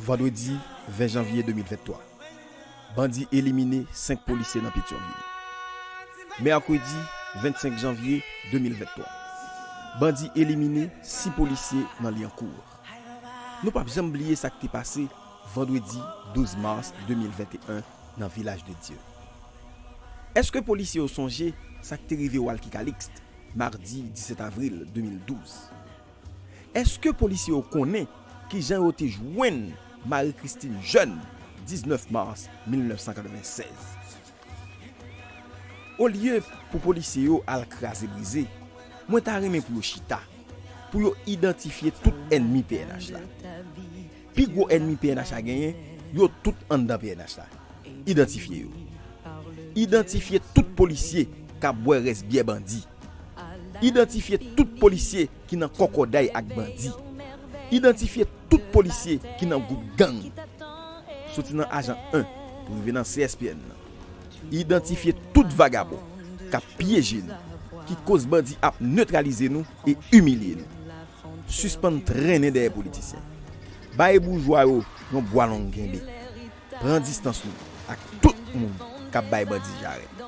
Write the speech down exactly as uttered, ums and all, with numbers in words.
Vandredi ven janvye de mil venntwa, bandi elimine senk polisye nan Petyonvil. Mèkredi vennsenk janvye de mil venntwa, bandi elimine sis polisye nan Lyankou. Nou p ap janm bliye sa k te pase vandredi douz mas de mil venteyen nan Vilaj de Dye. Èske polisye yo sonje sa k te rive Walky Calixte madi disèt avril de mil douz? Èske polisye yo konnen kijan yo te jwenn Marie Christine Jeune diznèf mas mil nèf san katrevennsèz? Olye pou polisye yo al kraze brize, mwen ta renmen pou yo chita, pou yo idantifye tout ènmi P N H la. Pi gwo ènmi P N H la genyen, yo tout anndan P N H la. Idantifye yo. Idantifye tout polisye k ap bwè rès byè bandi. Idantifye tout polisye ki nan kòkòday ak bandi. Idantifye tout polisye ki nan gwoup gang, soti nan ajan en pou rive nan C S P N nan. Idantifye tout vagabon k ap pyeje nou, ki koz bandi ap netralize nou e imilye nou. Sispann trennen dèyè politisyen. Bay boujwa yo yon bwa long kenbe. Pran distans nou ak tout moun k ap bay bandi jarèt.